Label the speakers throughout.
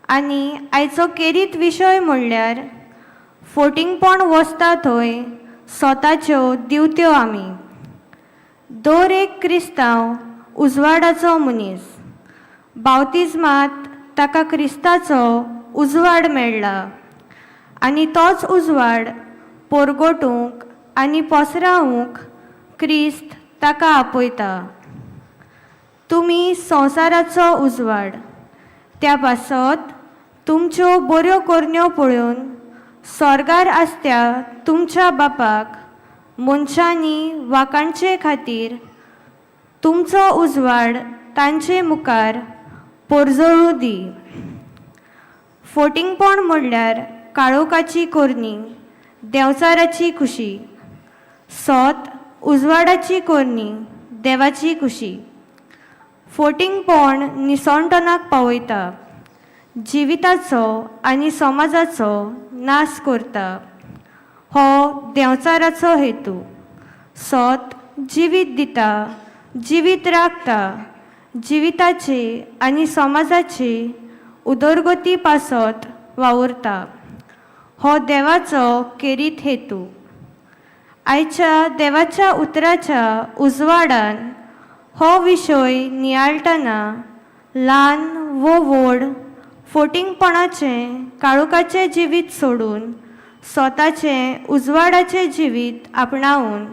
Speaker 1: आनी आयचो केरीत विशय म्हणल्यार फोटिंगपण वसता थंय स्वताच्यो दिवत्यो आमी. दर एक क्रिस्तांव उजवाडाचो मनीस. बावतिज्मात ताका क्रिस्ताचो उजवाड मेळ्ळा आनी तोच उजवाड पोरगोटूंक आनी पसरावंक क्रिस्त ताका आपयता. तुमी संवसाराचो उजवाड, त्या पासत तुमच्यो बऱ्यो करण्यो पळोवन स्वर्गार आसत्या तुमच्या बापाक मनशांनी वाकांचे खातीर तुमचो उजवाड तांचे मुखार पोरजळूं दी. फोटिंगपण म्हणल्यार काळोखाची कोरणी, देंवचाराची खुशी. सोत उजवाडाची कोरणी, देवाची खुशी. फोटिंगपण निसणटणाक पावयता, जिविताचो आनी समाजाचो नाश करता. हो देंवचाराचो हेतू. सोत जिवीत दिता, जिवीत राखता, जिविताची आनी समाजाची उदरगती पासत वावुरता. हो देवाचो केरीत हेतू. आयच्या देवाच्या उतराच्या उजवाडान हो विशय नियाळटना ल्हान वो व्हड फोटिंगपणाचें काळोखाचें जिवीत सोडून स्वताचें उजवाडाचें जिवीत आपणावन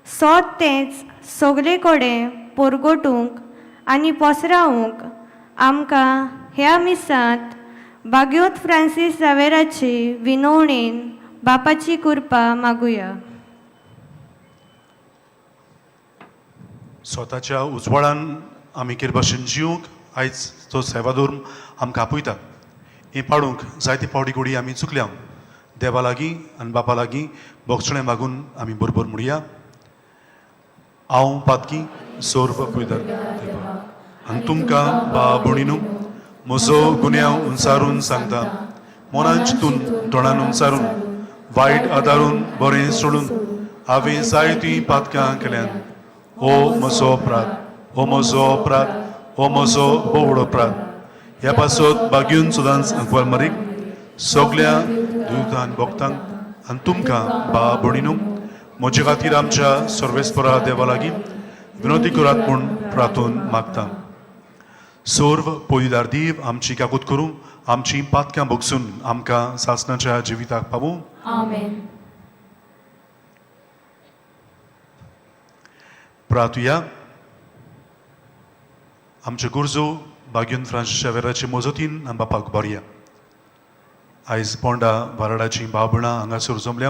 Speaker 1: सोत तेंच सगळे कडेन पोरगोटूंक आनी पसरावंक आमकां ह्या मिसांत बाग्योत फ्रांसीस जावेराची विनवणेन बापाची कृपा मागुया.
Speaker 2: स्वताच्या उजवाडान आमी केर भाशेन जिवंक आयज तो सेवाधर्म आमकां आपयता. हें पाडूंक जायते फावटी घोडी आमी चुकल्या. देवा लागीं आनी बापा लागीं बोगसणें मागून आमी बरोबर म्हणया. हांव पातकी सोर्व पयदर देवा आनी तुमकां बा भयणीनू म्हजो गुन्यांव उंचारून सांगता. मनान चिंतून तोंडान उंचारून वायट आदारून बरें सोडून हांवें जायतीं पातकां केल्यान. ओ म्हजो अपराध, ओ म्हजो अपराध, ओ म्हजो बोवडो अपराध. ह्या पासत बागीवन सदांच अंकवाल मरीक सगल्या दुयतान भोगतांक आनी तुमकां बा भयणीनू म्हजे खातीर आमच्या सर्वेस्परा देवा लागीं विनोदी करात म्हूण प्रार्थून मागता. सर्व पयदार देव आमची काकूत करूं, आमची पातकां भोगसून आमकां सासणाच्या जिविताक पावूं.
Speaker 3: आमेन.
Speaker 2: प्रार्थुया. आमचे गुरजो बाग्यून फ्रांसीस शावेराचे मजतीन आनी बापाक बरया. आयज पोंडा वाराडाची भाव भयणां हांगासर जमल्या.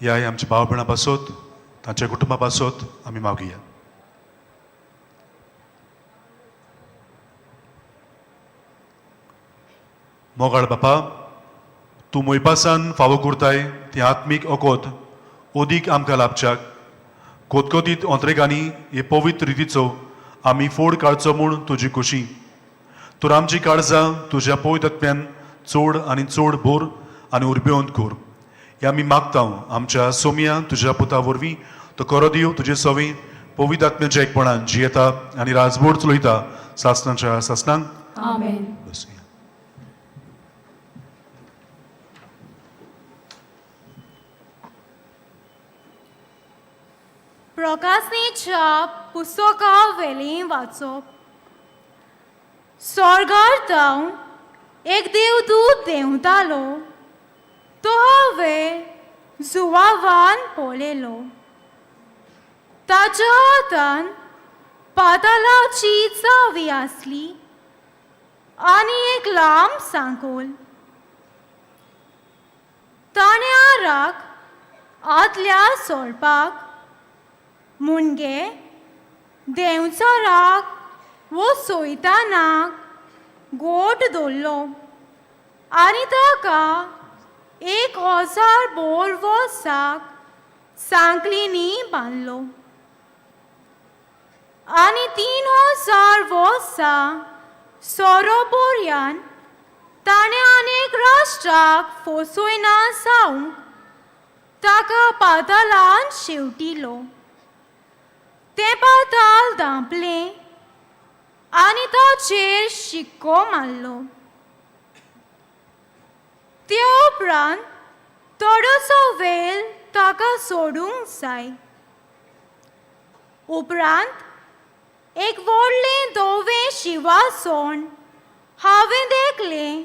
Speaker 2: ह्या आमच्या भाव भयणां पासत, तांच्या कुटुंबा पासत आमी मागुया. मोगाळ बापा, तूं मोयपासान फावो करताय ती आत्मीक अकोत ओदीक आमकां लाभच्याक कोतकोतीत ओंत्रेगांनी हे पवित्र रितीचो आमी फोड काडचो म्हूण तुजी खोशी. तर आमची काळजां तुज्या पवित्र चड आनी चड भोर आनी उर्बेवंत कर. हे आमी मागता आमच्या सोमया तुज्या पुता वरवीं. तो करो दिव तुजे सवी पवित्र आत्म्याच्या एकपणान जियेता आनी राजबोड चलयता सासणाच्या सासणांक.
Speaker 3: आमेन.
Speaker 2: बसया.
Speaker 3: प्रकाशनीच्या पुस्तका वेलीं वाचप. स्वर्गार जावन एक देवदूत देंवतालो तो हांवें जुवावान पळयलो. ताच्या हातान पातालाची चावी आसली आनी एक लांब सांकोल. ताणें आराक आदल्या सोरपाक मुणगे देंवचाराक वो सोयतानाक गोट दवरलो आनी ताका 1000 बोर वर्साक सांकलींनी बांदलो. आनी 3000 वर्सां सोरो बोरयान ताणें अनेक राष्ट्राक फसयना जावंक ताका पातालान शेवटिलो. तें पाताल धांपलें आनी ताचेर शिक्को मारलो. उपरांत थोडोसो वेळ ताका सोडूंक जाय. उपरांत एक व्हडलें धवें शिंवासन हांवें देखलें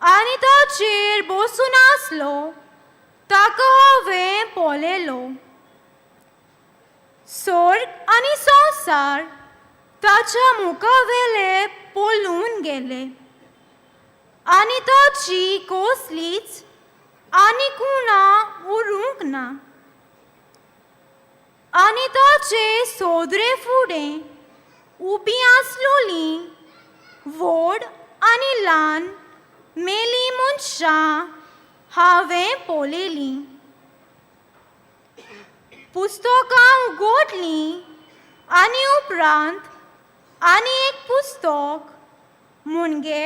Speaker 3: आनी ताचेर बसून आसलो ताका हांवें पळयलो. स्वर्ग आनी संवसार ताच्या मुखावेले पळून गेले आनी ताची कसलीच आनी कुणा उरूंक ना. आनी ताचे सोदरे फुडें उबी आसलोली व्हड आनी ल्हान मेली मनशां हांवें पळयलीं. पुस्तकां उगडलीं आनी उपरांत आनी एक पुस्तक म्हणजे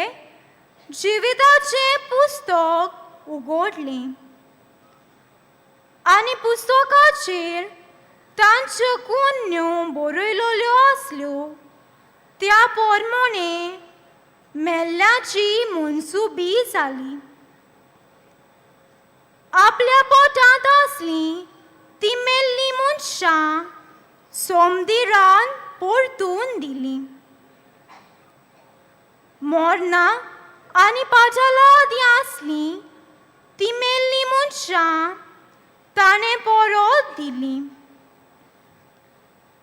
Speaker 3: जिविताचें पुस्तक उगडलें आनी पुस्तकाचेर तांच्यो कोन्न्यो बरयल्यो आसल्यो त्या पोरमोणे मेल्ल्याची मनसुबी जाली. आपल्या पोटांत आसलीं ती मेल्लीं मनशां सोमदिरान परतून दिलीं. मोरनां आनी पाजाला आदीं आसलीं ती मेल्लीं मनशां ताणें परत दिलीं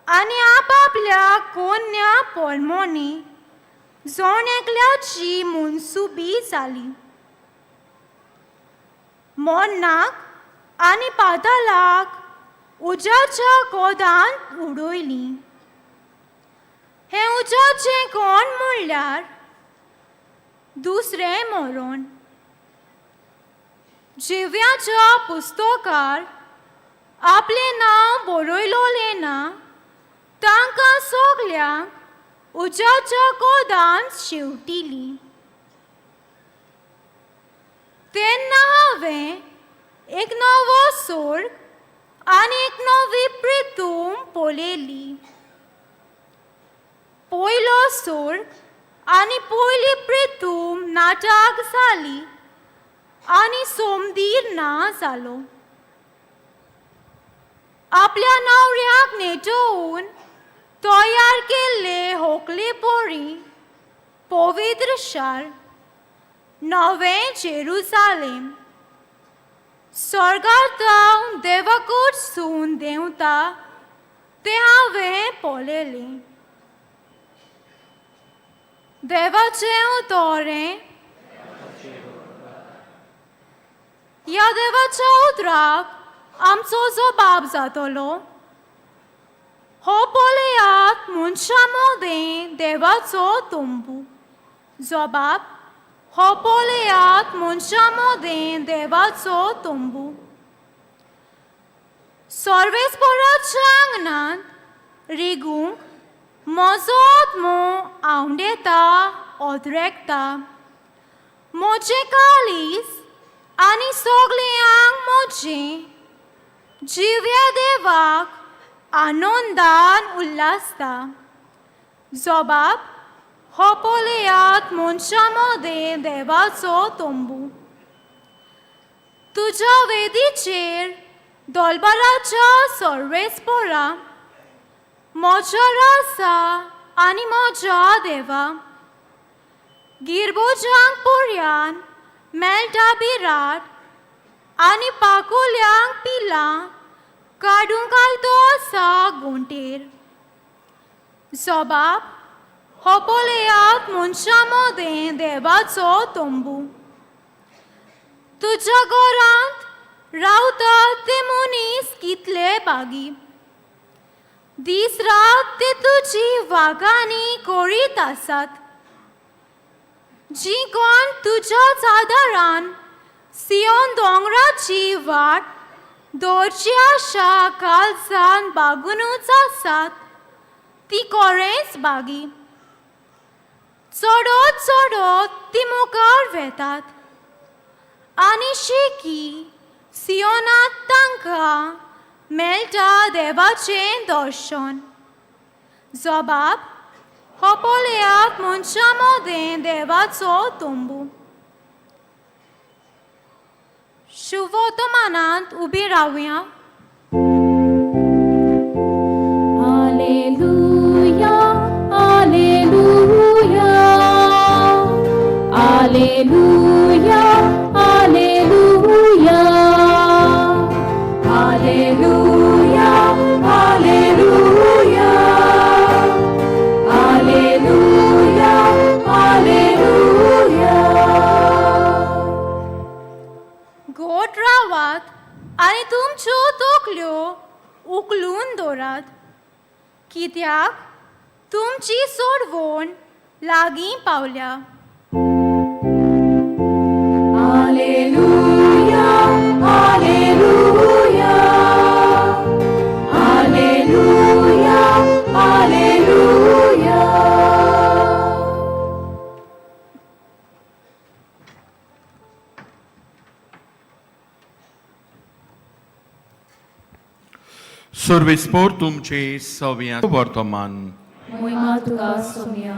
Speaker 3: आनी आपापल्या कोन्या पोरमोनी जण एकल्याची मनसुबी जाली. मोन्नाक आनी पातालाक उज्याच्या कोदांत उडयलीं. हें उज्याचें कोण म्हणल्यार दुसरें मरण. जिव्याच्या पुस्तकार आपलें नांव बरयलोलें ना तांकां सगल्यांक उज्याच्या कोदांत शेंवटिलीं. तेन्ना हांवें एक नवो स्वर्ग आनी एक नवी प्रितूम पळयली. पयलो स्वर्ग आनी पयली प्रितूम नाटक जाली आनी सोमदीर ना जालो. आपल्या न्हवऱ्याक नेटोवन तयार केल्ले होकले पोरी पवित्र शार नवें जेरुजालेम स्वर्गांत देवाकडसून देंवता तें हांवें पळयलें. देवाचें उतरें ह्या देवाच्या उतराक आमचो जबाब जातलो. हो पळयात मनशां मदें देवाचो तंबू. जबाब हो पळयात मनशां मदें देवाचो तंबू. सर्वेस्पराच्या आंगणांत रिगूंक म्हजो आत्मो आंवडेता ओद्रेकता. म्हजें काळीज आनी सगळें आंग म्हजें जिव्या देवाक आनंदान उल्हासता. जबाब हो पळयात मनशां मदें देवाचो तंबू. तुज्या वेदीचेर दोलबाराच्या सर्वेस्परा म्हज्या राजा आनी म्हज्या देवा गिरबोजांक पोरयान मेळटा बिराट आनी पाकोल्यांक पिलां काडूंक आयतो आसा गोंटेर. जबाब हो पळयात मनशां मदें देवाचो तंबू. तुज्या घरांत रावतात ते मनीस कितले बागी. दीस रात ते तुजी वागांनी करीत आसात. जीं कोण तुज्याच आदारान सियोन दोंगराची वाट दवरची आशा काळजान बागुनूच आसात ती कोरेंच बागी. चडत चडत ती मुखार वेतात आनी शेकी सियोनांत तांकां मेळटा देवाचें दर्शन. जबाब हो पळयात मनशां मदें देवाचो तंबू. शुभवर्तमानांत उबी रावया.
Speaker 4: Alleluia, Alleluia, Alleluia, Alleluia, Alleluia, Alleluia, Alleluia, Alleluia.
Speaker 3: गोट रावात आनी तुमच्यो तकल्यो उखलून दवरात, कित्याक तुमची सोडवण लागीं पावल्या.
Speaker 4: Alleluia, Alleluia, Alleluia, Alleluia.
Speaker 5: सर्वेस्पोर तुमचे सव्या वर्तमान.
Speaker 4: मोहिमा तुका सोम्या.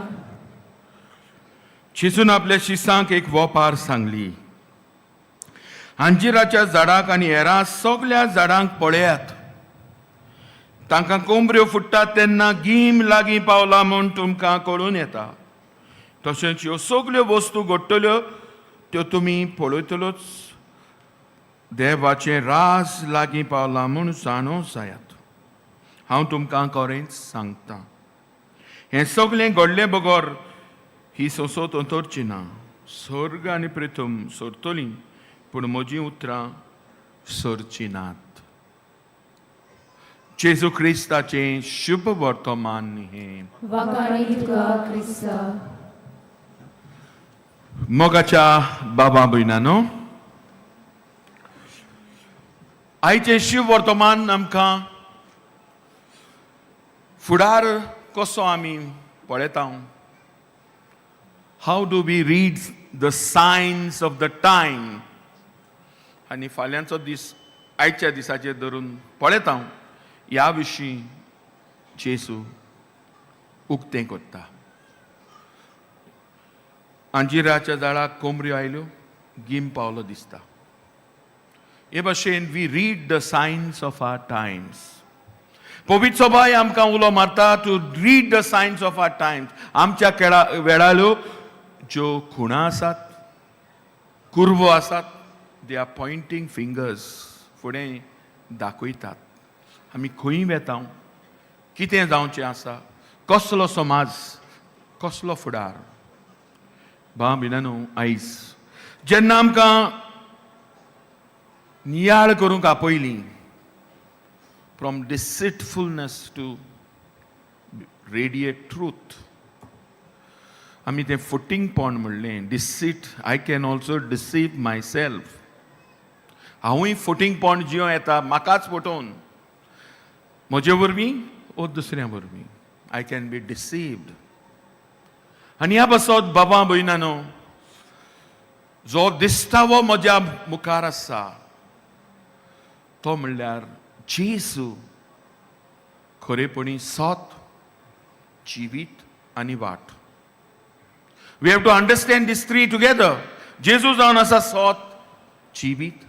Speaker 5: जेजून आपल्या शिसांक एक वोपार सांगली. अंजिराच्या झाडाक आनी हेरां सगल्या झाडांक पळयात. तांकां कोंबऱ्यो फुट्टात तेन्ना गीम लागीं पावला म्हूण तुमकां कळून येता. तशेंच ह्यो सगल्यो वस्तू घडटल्यो त्यो तुमी पळयतल्योच देवाचें राज लागीं पावलां म्हूण जाणो जायात. हांव तुमकां खरेंच सांगता, हें सगलें घडलें बगर ही संसद अंतरची ना. सर्ग आनी प्रिथम सरतली, पूण म्हजीं उतरां सरचीं नात. जेजू क्रिस्ताचें शुभ वर्तमान हें.
Speaker 4: वाखाणी तुका क्रिस्ता.
Speaker 5: मोगाच्या बाबा भयणानो, आयचें शिव वर्तमान आमकां फुडार कसो आमी पळयता, how do we read the signs of the time, आनी फाल्यांचो दीस आयच्या दिसाचेर धरून पळयता, ह्या विशीं जेजू उक्तें करता. अंजिराच्या झाडाक कोमऱ्यो आयल्यो, गीम पावलो दिसता. हे भशेन we read the signs of our times. पवित्र सभाय आमकां उलो मारता to read the signs of our times. आमच्या खेळा वेळाल्यो ज्यो खुणां आसात, कुरवो आसात, they are pointing fingers, फुडें दाखयतात आमी खंय वेता, कितें जावचें आसा, कसलो समाज, कसलो फुडार. भाव भयणांनो, आयज जेन्ना आमकां नियाळ करूंक आपयली, from deceitfulness to radiate truth, आमी तें फटींगपण म्हणलें, deceit. I can also deceive myself. हांवूय फटींगपण जियों येता, म्हाकाच फटोवन, म्हजे वरवीं ओ दुसऱ्या वरवीं I can be deceived. आनी ह्या पासत बाबा भयणानो, जो दिस्तावो म्हज्या मुखार आसा तो म्हणल्यार जेजू, खरेपणी सत, जिवीत आनी वाट. We have to understand this three together. जेजू जावन आसा सत, जिवीत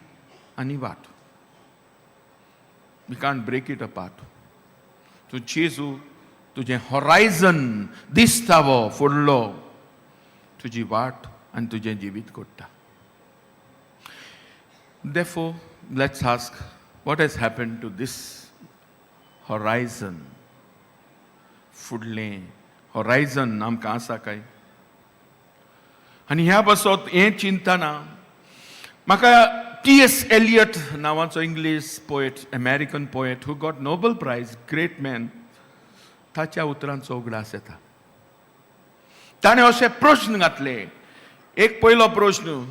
Speaker 5: आनी वाट. We can't break it apart. तूं जेजू तुजें हॉरायझन दिस्तावो फुडलो, तुजी वाट आनी तुजें जिवीत कोडटा. Therefore, let's ask, what has happened to this horizon? फुडलें हॉरायझन आमकां आसा काय? आनी ह्या पासत हें चिंतना म्हाका टी एस एलियट नांवाचो English poet, American poet who got Nobel Prize, great man, ताच्या उतरांचो उगडास येता. ताणें अशे प्रश्न घातले. एक पयलो प्रश्न,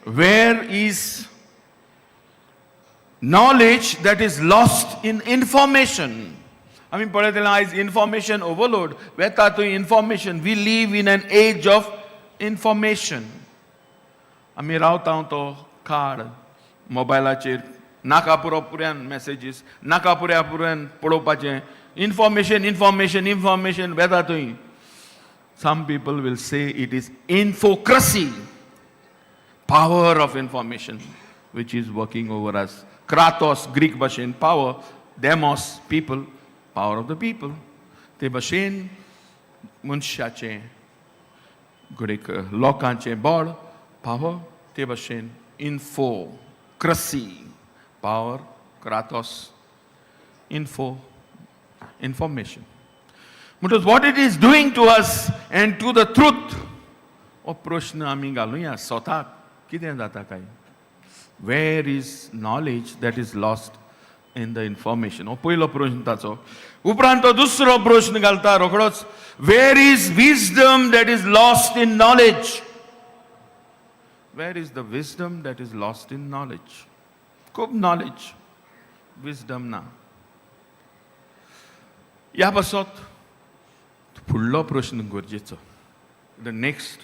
Speaker 5: where is knowledge that is lost in information? आमी पळयतले आयज इन्फॉर्मेशन ओवरलोड वेता थंय information. We live in an age of information. आमी रावता तो काळ मोबायलाचेर नाका पुरो पुऱ्यान मॅसेजीस, नाका पुऱ्या पुऱ्यान पळोवपाचें इन्फॉर्मेशन, इन्फॉर्मेशन, इन्फॉर्मेशन वेता थंय. Some people will say it is infocracy, power of information. which is working over us. Kratos Greek भाशेन power, demos people, power of the people. ते भाशेन मनशाचें घडयेक लोकांचें बळ, पावर, ते भाशेन info cracy, power, kratos, info, information. म्हणटकच what it is doing to us and to the truth, हो प्रश्न आमी घालुया स्वताक, कितें जाता काय? Where is knowledge that is lost in the information? हो पयलो प्रश्न ताचो. उपरांत तो दुसरो प्रश्न घालता रोखडोच, where is wisdom that is lost in knowledge? Where is the wisdom that is lost in knowledge? खूब नॉलेज, विजडम ना. ह्या पासत फुडलो प्रश्न गरजेचो, the next,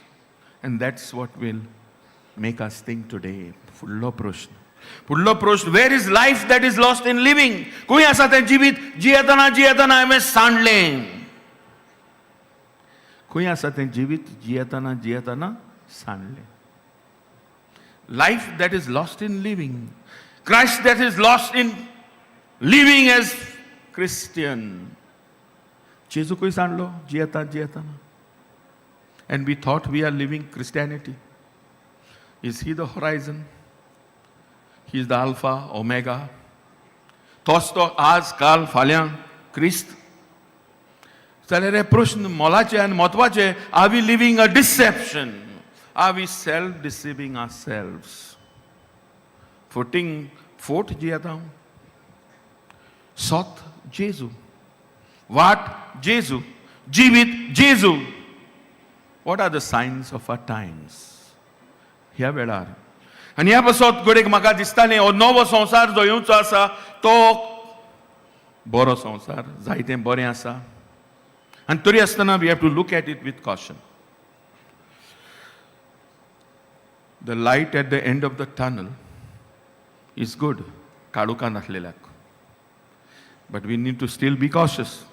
Speaker 5: and that's what will make us think today. फुडलो प्रश्न, फुडलो प्रश्न, where is life that is lost in living? खंय आसा तें जिवीत जियेतना जियेतना हांवें सांडलें? खंय आसा तें जिवीत जियेतना जियेतना सांडलें? Life that is lost in living, Christ that is lost in living as Christian. जेजू खंय सांडलो जियेता जियेतना? And we thought we are living Christianity. Is he the horizon? He is the Alpha, Omega. तोच तो आज, काल, फाल्यां क्रिस्त. जाल्यार हे प्रश्न मोलाचे आनी म्हत्वाचे. Are we living a deception? Are we self deceiving ourselves? फटींग फोट जियेता हांव. सत जेजू, वाट जेजू, जिवीत जेजू. What are the signs of our times ह्या वेळार? आनी ह्या पासत घडयेक म्हाका दिसतालें, हो नवो संवसार जो येवचो आसा तो बरो संवसार, जायतें बरें आसा, आनी तरी आसतना we have to look at it with caution. The light at the end of the tunnel is good काळोखान आसलेल्याक, but we need to still be cautious,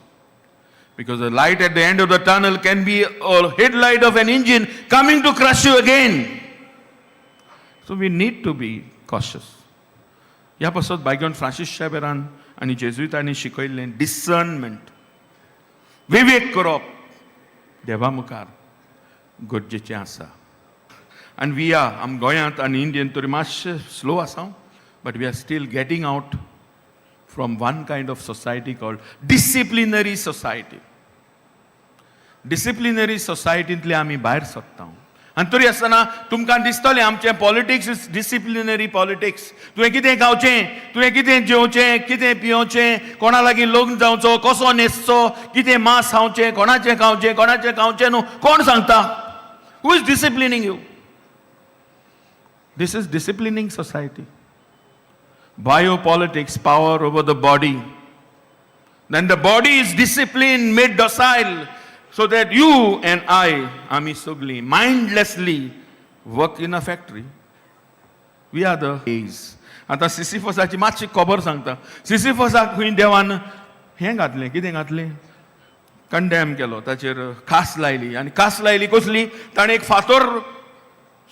Speaker 5: because the light at the end of the tunnel can be a headlight of an engine coming to crush you again. So we need to be cautious. ह्या पासत bygone Francis शाबेरान आनी जेजुइतांनी शिकयल्लें discernment, विवेक करप देवा मुखार गरजेचें आसा. आनी we are आम गोंयांत आनी इंडियन तरी मातशें स्लो आसा, but we are still getting out from one kind of society called disciplinary society. Disciplinary सोसायटींतले आमी भायर सरता, आनी तरी आसतना तुमकां दिसतलें आमचें पॉलिटिक्स is disciplinary politics. तुवें कितें खावचें, तुवें कितें जेवचें, कितें पिवचें, कोणा लागीं लग्न जावचो, कसो न्हेसचो, कितें मांस खावचें, कोणाचें खावचें, कोणाचें खावचें न्हू, कोण सांगता? Who is disciplining you? This is disciplining society. Biopolitics, power over the body. Then the body is disciplined, made docile, so that you and I, आमी सगळीं, mindlessly work in a factory. We are the A's. आतां सिसिफसाची मातशी खबर सांगता. सिसिफसाक खंय देवान हें घातलें, कितें घातलें, कंडेम केलो, ताचेर खास लायली. आनी खास लायली कसली? ताणें एक फातर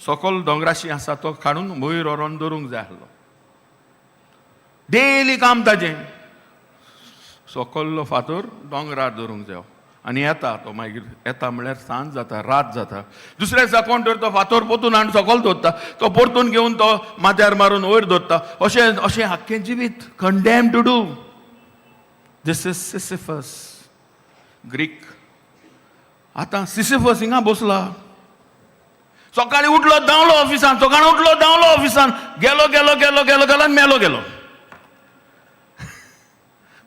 Speaker 5: सकल दोंगराशी आसा तो काडून वयर व्हरोन दवरूंक जाय आसलो. डेली काम ताजें, सकल्लो फातर दोंगरार दवरूंक जायो. आनी येता तो, मागीर येता म्हणल्यार सांज जाता, रात जाता. दुसऱ्या दिसा कोण तर तो फातर परतून हाडून सकयल दवरता, तो परतून घेवन तो माथ्यार मारून वयर दवरता. अशें अशें आख्खें जिवीत condemn to do. This is Sisyphus, Greek. आतां सिसिफस हिंगा बसला. सकाळी उठलो, धांवलो ऑफिसान, सकाळी उठलो, धांवलो ऑफिसान, गेलो गेलो गेलो गेलो गेलो आनी मेलो गेलो.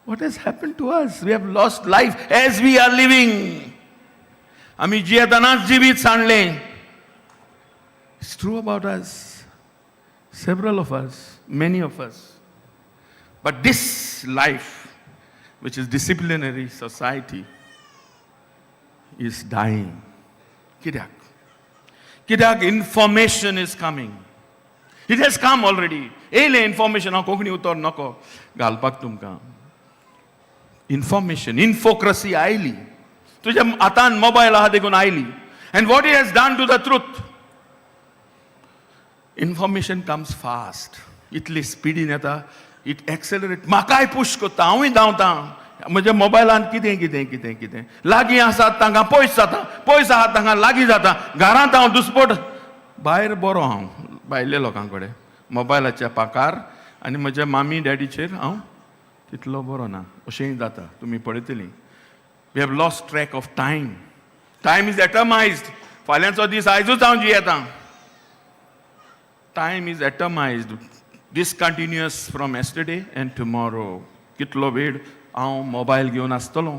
Speaker 5: What has happened to us? We have lost life as we are living. आमी जियेतनाच जिवीत सांडलें. It's true about us, several of us, many of us. But this life, which is disciplinary society, is dying. कित्याक? कित्याक? Information is coming. It has come already. येयलें information. हांव कोंकणी उतर नको घालपाक तुमकां. इन्फॉर्मेशन, इन्फोक्रसी आयली. तुज्या हातान मोबायल आहा देखून आयली. And what it has done to the truth? Information comes fast. इतली स्पिडीन येता, it accelerate. म्हाकाय पूश करता, हांवूय धांवता. म्हज्या मोबायलान कितें कितें कितें कितें, लागीं आसात तांकां पयस जाता, पयस आसात तांकां लागीं जाता. घरांत हांव दुसपट, भायर बरो हांव भायल्या लोकां कडेन मोबायलाच्या पाकार, आनी म्हज्या मामी डॅडीचेर हांव तितलो बरो ना. अशेंय जाता, तुमी पळयतलीं. We have lost track of time. Time is atomized. फाल्यांचो दीस आयजूच हांव जियेतां. Time is atomized, discontinuous from yesterday and tomorrow. कितलो वेळ हांव मोबायल घेवन आसतलो?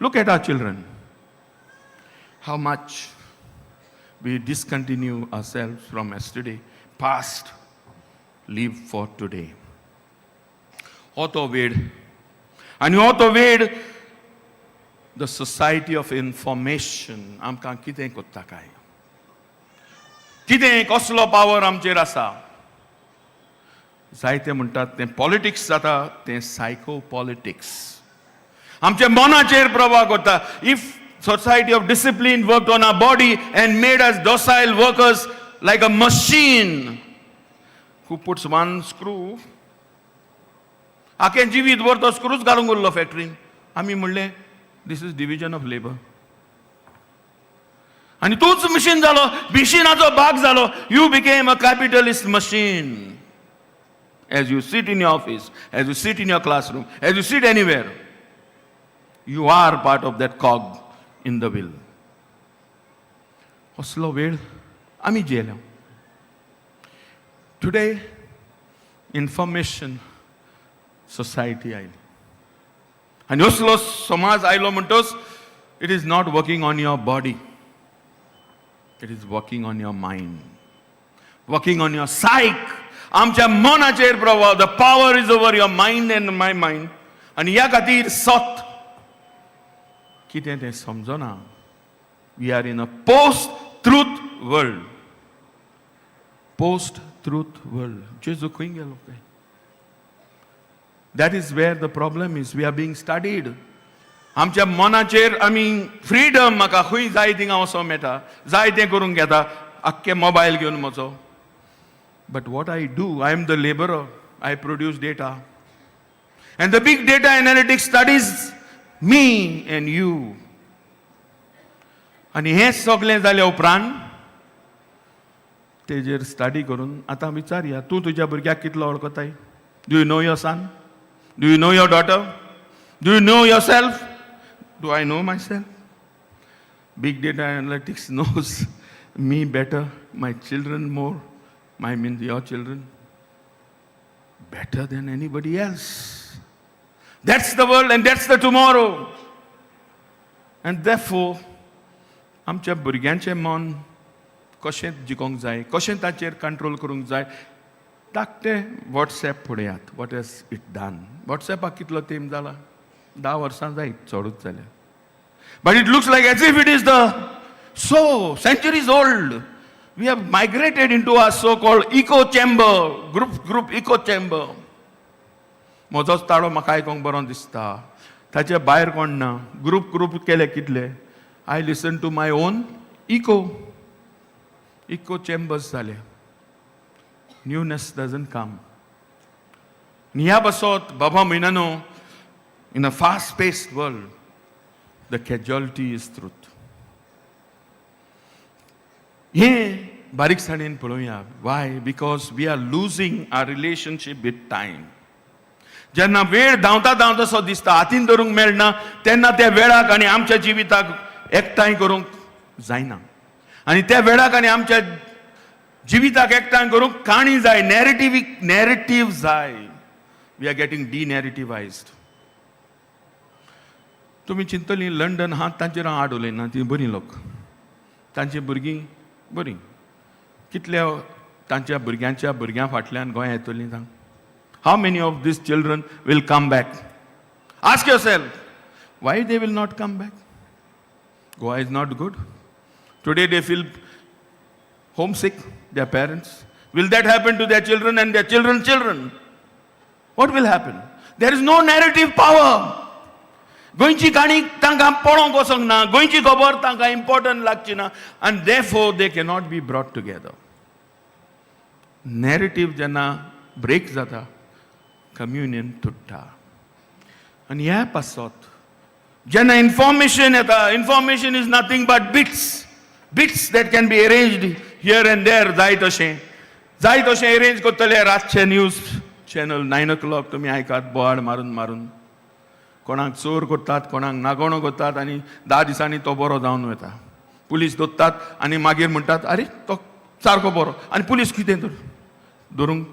Speaker 5: Look at our children, how much we discontinue ourselves from yesterday, past, live for today. हो तो वेळ आनी हो तो वेळ, the society of information आमकां कितें करता काय, कितें, कसलो पावर आमचेर आसा? जायते म्हणटात तें पॉलिटिक्स जाता, तें सायको पॉलिटिक्स आमच्या मनाचेर प्रभाव करता. If society of discipline work on our body and made us docile workers like a machine who puts one screw, आखें जिवीत भर तो स्क्रूच घालूंक उरलो फॅक्टरीन. आमी म्हणलें, this is division of labour. आनी तूंच मशीन जालो, मिशिनाचो भाग जालो. You became a capitalist machine. As you sit in your office, as you sit in your classroom, as you sit anywhere, you are part of that cog in the wheel. असलो वेळ आमी जियेल्या. Today information society आयली आनी असलो समाज आयलो म्हणटच it is not working on your body, it is working on your mind, working on your psyche. आमच्या मनाचेर प्रभाव. The power is over your mind and my mind. आनी ह्या खातीर सत कितें तें समजना. We are in a post truth world, post truth world. जेजू खंय गेलो काय? That is where the problem is. We are being studied. आमच्या मनाचेर आमी फ्रिडम, म्हाका खंय जाय थिंगा वचोंक मेळटा, जाय तें करूंक घेता, आख्खे मोबायल घेवन म्हजो. But what I do, I am the labourer. I produce data, and the big data analytics studies me and you. आनी हें सगळें जाल्या उपरांत तेजेर स्टडी करून आतां विचारया, तूं तुज्या भुरग्याक कितलो वळखताय? Do you know your son? Do you know your daughter? Do you know yourself? Do I know myself? Big data analytics knows me better, my children more, I mean your children, better than anybody else. That's the world and that's the tomorrow. And therefore, आमच्या भुरग्यांचें मन कशें जिखोंक जाय, कशें ताचेर control करूंक जाय? धाकटें वॉट्सॅप पळयात. What has it done? वॉट्सॅपाक कितलो तेंप जाला? 10 वर्सां जायत, चडूच जाल्या. But it looks like as if it is the so centuries old. We have migrated into our so called echo chamber, group group echo chamber. म्हजोच ताळो म्हाका आयकोंक बरो दिसता, ताचे भायर कोण ना. ग्रुप ग्रुप केले कितले. I listen to my own echo. Echo chambers जाले. Newness doesn't come. ह्या बसत बाबा म्हयन्यानो, in a fast paced world, the casualty is truth. हें बारीकसाणेन पळोवया. Why? Because we are losing our relationship with time. जेन्ना वेळ धांवता धांवता सो दिसता, हातीन धरूंक मेळना, तेन्ना त्या वेळाक आनी आमच्या जिविताक एकठांय करूंक जायना. आनी त्या वेळाक आनी आमच्या जिविताक एकठांय करूंक काणी जाय, नॅरेटिव्ह, नॅरेटिव्ह जाय. We are getting denarrativized. तुमी चिंतली, लंडन हा, तांचेर हांव आड उलयना. ती बरीं लोक, तांची भुरगीं बरीं. कितल्या तांच्या भुरग्यांच्या भुरग्यां फाटल्यान गोंया येतलीं सांग? How many of these children will come back? Ask yourself why they will not come back. Goa is not good today. They feel homesick, their parents. Will that happen to their children and their children's children? What will happen? There is no narrative power. गोंयची काणी तांकां पळोवंक वचोंक ना, गोंयची खबर तांकां important लागची ना. आनी they four they cannot be brought together. Narrative जेन्ना ब्रेक जाता, कम्युनियन तुट्टा. आनी ह्या पासत जेन्ना इन्फॉर्मेशन येता, information is nothing but bits, bits that can be arranged here and there. जाय तशें, जाय तशें अरेंज करतले. रातचे न्यूज चॅनल 9 o'clock तुमी आयकात, बोवाळ मारून मारून कोणाक चोर करतात, कोणाक नागोणो करतात आनी 10 दिसांनी तो बरो जावन वता. पुलीस दोत्तात आनी मागीर म्हणटात, "आरे, तो सारको बरो." आनी पुलीस कितें तर धरूंक.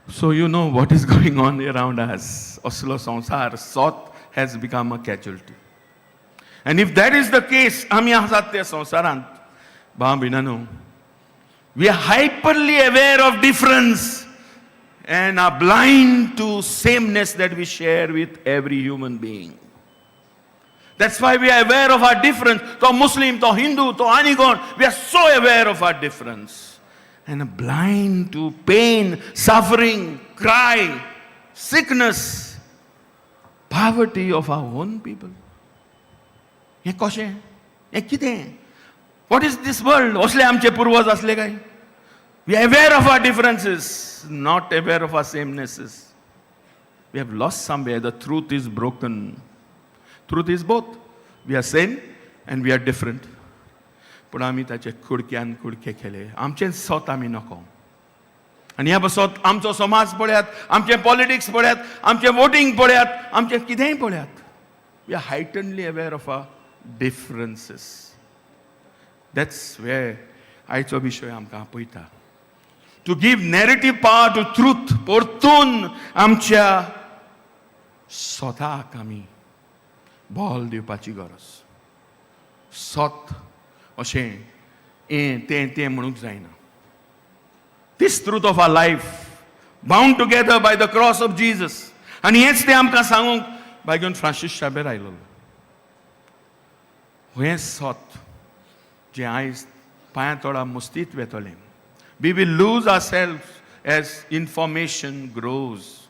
Speaker 5: So you know what is going on around us. असलो संवसार, सत has become a casualty. And if that is the case, आमी आसात त्या संवसारांत, भाव भयणांनो, we are hyperly aware of difference and are blind to sameness that we share with every human being. That's why we are aware of our difference. तो Muslim, तो Hindu, तो आनी कोण. We are so aware of our difference and are blind to pain, suffering, cry, sickness, poverty of our own people. हें कशें? हें कितें? What is this world? असले आमचे पुर्वज असले काय? We are aware of our differences, not aware of our samenesses. We have lost somewhere. The truth is broken. Truth is both. We are same and we are different. पूण आमी ताचे कुडक्यान कुडके केले. आमचें सत आमी नको. आनी ह्या पासत आमचो समाज पळयात, आमचें पॉलिटिक्स पळयात, आमचें वोटींग पळयात, आमचें कितेंय पळयात. We are heightenedly aware of our differences. That's where आयचो विशय आमकां आपयता to give narrative power to truth. परतून आमच्या स्वताक आमी बल दिवपाची गरज. सत अशें हें तें तें म्हणूंक जायना. This truth of our life, bound together by the cross of Jesus. आनी हेंच तें आमकां सांगूंक बायगून फ्रांसीस शाबेर आयलो. हें सत जें आयज पांयां तोडा मुस्तीत वेतलें. We will lose ourself as information grows.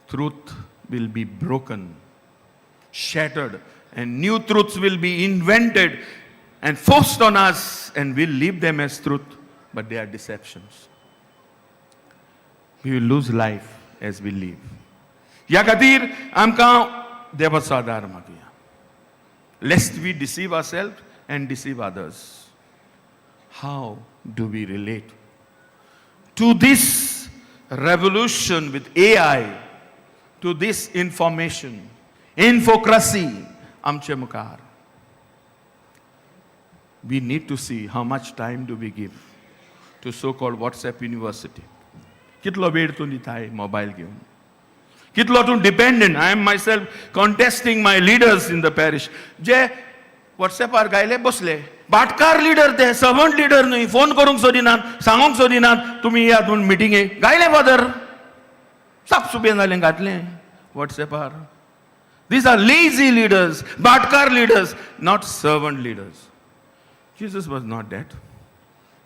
Speaker 5: Truth will be broken, shattered, and new truths will be invented and forced on us, and we'll leave them as truth, but they are deceptions. We will lose life as we live. ह्या खातीर आमकां देवाचो आदार मागया, lest we deceive ourselves and deceive others. How do we relate to this revolution with AI, to this information, infocracy आमचे मुखार? We need to see how much time do we give to so-called WhatsApp University. कितलो वेळ तूं दिताय mobile घेवन? कितलो तूं dependent? I am myself contesting my leaders in the parish जे वॉट्सॅपार गायले बसले. भाटकार लिडर ते, सर्वंट लिडर न्हय. फोन करूंक सोदिनात, सांगूंक सोदिनात, तुमी येयात म्हूण मिटिंगेक. गायले फादर, साप सुबें जालें, घातलें वॉट्सॅपार. These are lazy leaders, भाटकार leaders, not servant leaders. Jesus was not that.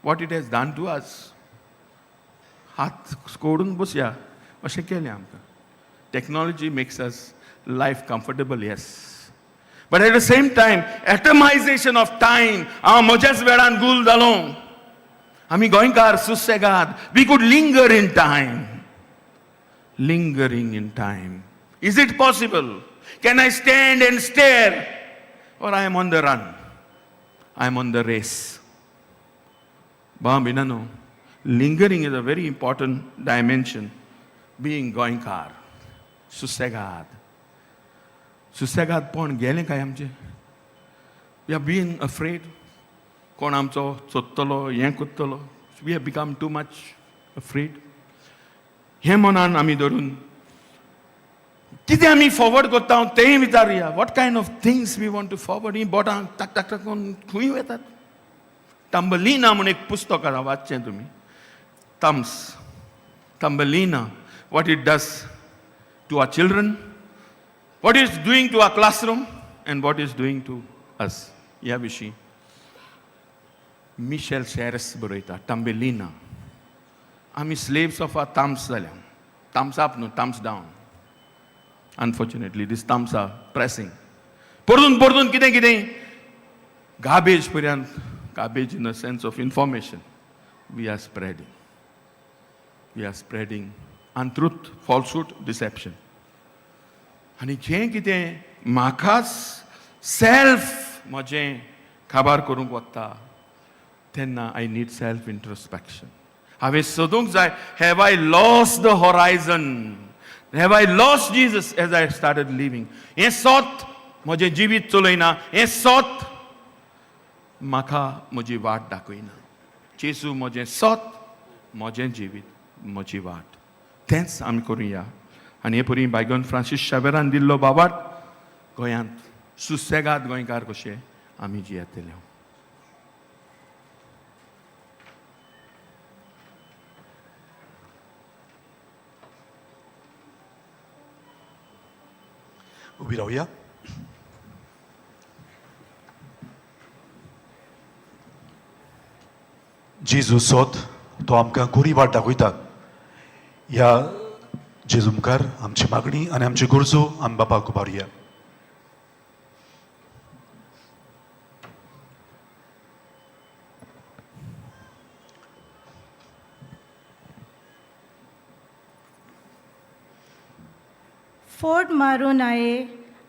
Speaker 5: What it has done to us. हात कोडून बसया अशें केलें आमकां. Technology makes us life comfortable, yes, but at the same time, atomization of time. हांव म्हज्याच वेळान गुल जालो. आमी गोंयकार सुसेगाद. We could linger in time. Lingering in time. Is it possible? Can I stand and stare? Or I am on the run? I am on the race. भाव, lingering is a very important dimension. Being गोंयकार, सुसेगाद. सुसेगादपण गेलें काय आमचें? We are being afraid. कोण आमचो सोदतलो, हें करतलो. We have become too much afraid. हें मनान आमी धरून कितें आमी फॉरवर्ड करता तेंय विचारुया. What kind of things we want to forward? हीं बोटां टाक टाक टाक करून खंय वतात? टंबलिना म्हूण एक पुस्तक आसा, वाचचें तुमी. Thumbs, Thumbelina, what it does to our children, what is doing to our classroom and what is doing to us. ह्या विशीं मिशेल शेरस बरयता. टंबेलिना. आमी स्लेव्स ऑफ are Thums जाल्या. थम्स अप न्हू, thumbs down. Unfortunately, these thumbs are pressing परतून परतून कितें कितें गार्बेज पर्यंत, garbage in the sense of information we are spreading. We are spreading untruth, falsehood, deception. आनी जें कितें म्हाकाच सेल्फ म्हजें काबार करूंक वता तेन्ना I need self introspection. हांवें सोदूंक जाय, have I lost the horizon, have I lost Jesus as I started living? हें सोत म्हजें जिवीत चलयना, हें सोत म्हाका म्हजी वाट दाखयना. जेजू म्हजें सोत, म्हजें जिवीत, म्हजी वाट. तेंच आमी करुया. आनी हे परी बायगन फ्रांसीस शावेरान दिल्लो बाबाट गोंयांत सुसेगाद गोंयकार कशे आमी जियेतले.
Speaker 2: उबी रावया. जेजू सोत, तो आमकां कोरी वाट दाखयता. ह्या जेजू मुखार आमची मागणी आनी आमच्यो गरजो आमी बापाक उबारुया.
Speaker 6: फोट मारूं नये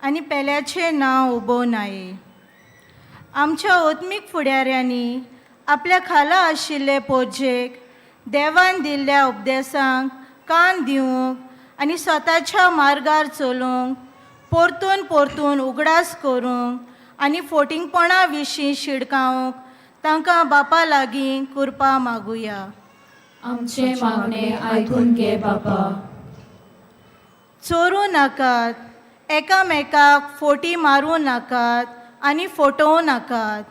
Speaker 6: आनी पेल्याचें नांव उबोवं नये. आमच्या आत्मीक फुडाऱ्यांनी आपल्या खाला आशिल्ले पोरजेक देवान दिल्ल्या उपदेसांक कान दिवंक आनी स्वताच्या मार्गार चलूंक परतून परतून उगडास करूंक आनी फोटिंगपणा विशीं शिडकावंक तांकां बापा लागीं कृपा मागुया.
Speaker 4: आमचें मागणें आयकून घे बापा.
Speaker 6: चोरूं नाकात, एकामेकाक फोटी मारूं नाकात आनी फटोवं नाकात.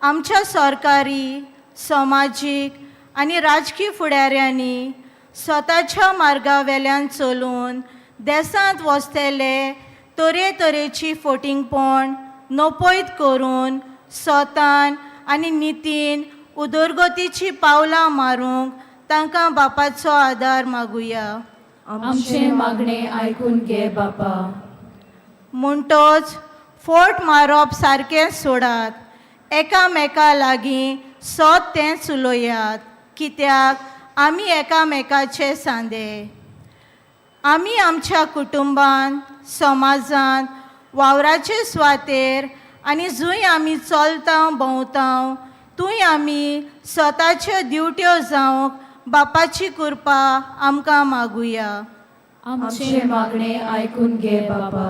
Speaker 6: आमच्या सरकारी, समाजीक आनी राजकी फुडाऱ्यांनी स्वताच्या मार्गा वेल्यान चलून देसांत वसतले तरेतरेची फोटिंगपण नपयत करून स्वतान आनी नितीन उदरगतीची पावलां मारूंक तांकां बापाचो आदार मागुया.
Speaker 4: आमचें मागणें आयकून घे बापा.
Speaker 6: म्हणटोच फोट मारप सारकें सोडात, एकामेका लागीं सोत तेंच उलयात, कित्याक आमी एकामेकाचे सांदे. आमी आमच्या कुटुंबान, समाजांत, वावराचे सुवातेर आनी जंय आमी चलता भोंवता थंय आमी स्वताच्यो ड्युट्यो जावंक बापाची कृपा आमकां मागुया.
Speaker 4: आमचें मागणें आयकून घे बापा.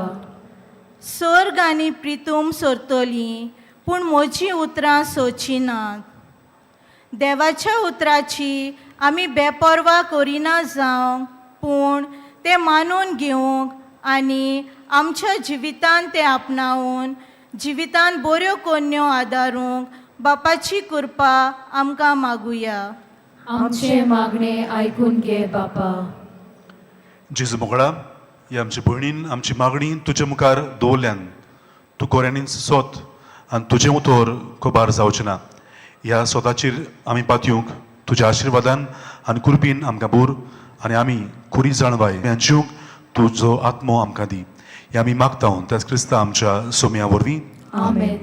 Speaker 6: सर्ग आनी प्रितूम सोरतलीं पूण म्हजीं उतरां सोचीं नात. देवाच्या उतराची आमी बेपर्वा करिना जावंक, पूण तें मानून घेवंक आनी आमच्या जिवितान तें आपणावन जिवितान बऱ्यो कोन्यो आदारूंक बापाची कृपा आमकां मागुया.
Speaker 4: आमचें मागणें आयकून घे बापा.
Speaker 2: जेजू मोगळा, ही आमची भयणीन आमची मागणी तुजे मुखार दवरल्यान तूं कोऱ्यांनीच सोत आनी तुजें उतर कबार जावचें ना. ह्या सोताचेर आमी पातयेवंक तुज्या आशिर्वादान आनी कुरपीन आमकां बोर आनी आमी खुरी जाणवाय जिवंक तुजो आत्मो आमकां दी. हे आमी मागता त्याच क्रिस्ता आमच्या सोम्या वरवीं.
Speaker 4: आमेन.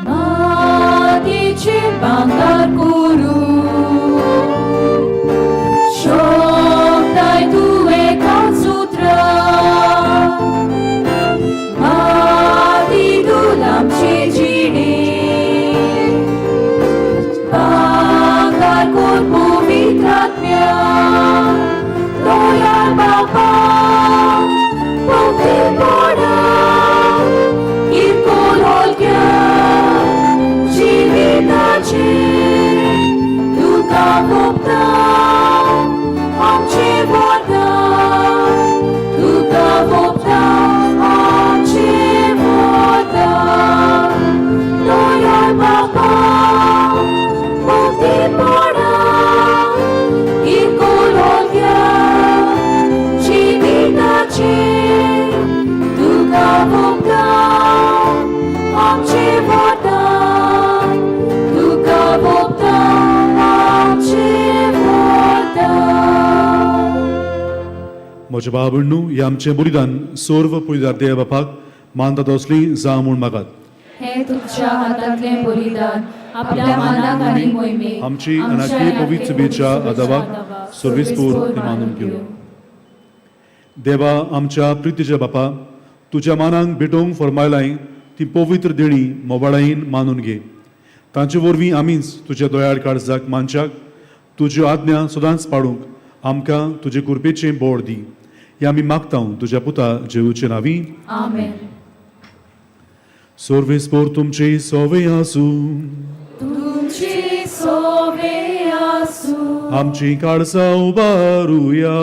Speaker 4: मातीचे भांगर करू शोभताय तूं एकाच उतरा, माती दुलामचे जिणे भांगर कोर पवित्र आत्म्या तोयार बापा भक्तीपणा किरकोळ हलक्या जिविताचे तुका भोगता आमचे वरदान, तुका भोगता आमचे वरदान. दयाळ बापा भक्तीपणा किरकोळ
Speaker 2: म्हज्या भाव भयणू हें आमचें बलिदान सर्व पुयदार देव बापाक मानता तसली जावं म्हूण मागात.
Speaker 4: हे तुमच्या हातांतलें बलिदान आपल्या मानाक आनी मोहिमेक
Speaker 2: आमची अनाकी पवित्र सभेच्या आदावाक सर्वेस्पोर तें मानून घेवं. देवा आमच्या प्रितीच्या बापा, तुज्या मानांक भेटोवंक फर्मायलाय ती पवित्र देणी मोबाळायेन मानून घे. तांचे वरवीं आमीच तुज्या दोयाळ काळजाक मानच्याक तुज्यो आज्ञा सदांच पाडूंक आमकां तुजे कृपेचें बोड दी. हें आमी मागता तुज्या पुता जेजूचे नांवी.
Speaker 4: आमेन.
Speaker 2: सर्वेस्पोर तुमचे सोवे आसूं.
Speaker 4: तुमची सोवे आसूं.
Speaker 2: आमची काळजां उबारुया.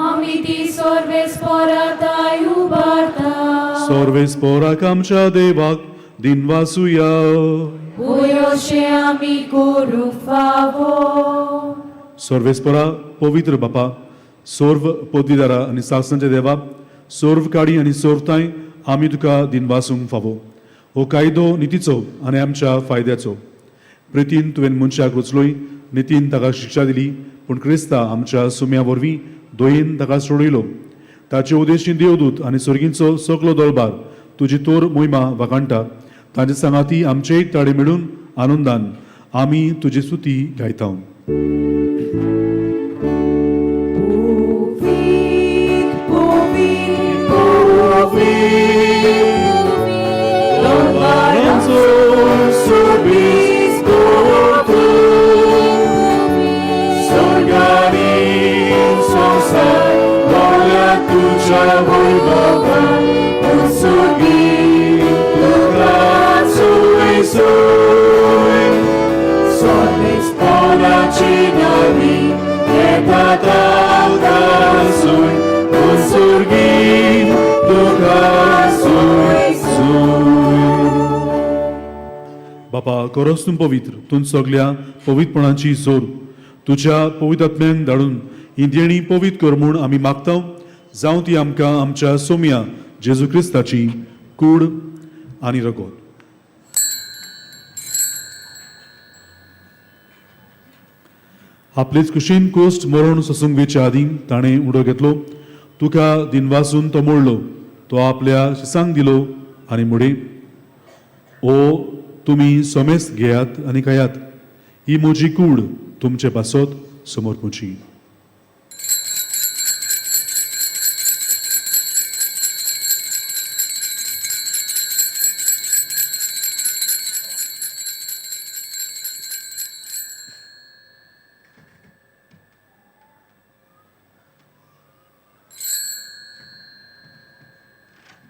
Speaker 4: आमी ती सर्वेस्पोराताय उबारता.
Speaker 2: सर्वेस्पोराक आमच्या देवाक दिनवासुया.
Speaker 4: वयोशे आमी करूंक फावो.
Speaker 2: सर्वेस्पोरा पवित्र बापा, सर्व पदवीदारा आनी सासणाच्या देवा, सर्व काडी आनी सर्वताय आमी तुका दिनवासूंक फावो. हो कायदो नितीचो आनी आमच्या फायद्याचो. प्रितीन तुवें मनशाक रचलोय, नितीन ताका शिक्षा दिली, पूण क्रिस्ता आमच्या सुम्या वरवीं दयेन ताका सोडयलो. ताचे उदेशी देवदूत आनी सर्गींचो सगलो दलबार तुजी तोर मोहिमा वाखाणटा. तांचे सांगाती आमचेय ताळे मेळून आनंदान आमी तुजी स्तुती गायता. बापा करोस तूं पवित्र, तूं सगल्या पवित्रपणाची जोर तुज्या पवित्र आत्म्यांक धाडून ही देणी पवित्र कर म्हूण आमी मागता. जावं ती आमकां आमच्या सोम्या जेजू क्रिस्ताची कूड आनी रगत. आपलेच कुशीन कोश्ट मरण सोसूंक वेच्या आदीं ताणें उडो घेतलो, तुका दिनवासून तो मोडलो, तो आपल्या शिसांक दिलो आनी मुडे, ओ तुमी सोमेस घेयात आनी खायात, ही म्हजी कूड तुमचे पासत समर्पूची.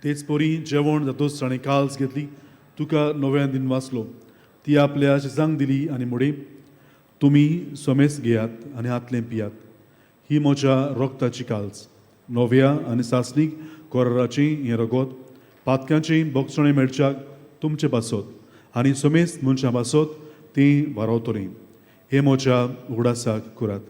Speaker 2: तेच परी जेवण जातूच ताणें काल्स घेतली, तुका नव्यान दिन वाचलो, ती आपल्या शिसांक दिली आनी मुडे, तुमी सोमेस घेयात आनी हातलें पियात, ही म्हज्या रोगताची काल्स, नव्या आनी सासणीक कोराराचें हें रगत पातक्यांचें बोगसणें मेळच्याक तुमचे पासत आनी सोमेस मनशां पासत तीं वारवतलीं. हें म्हज्या उगडासाक करात.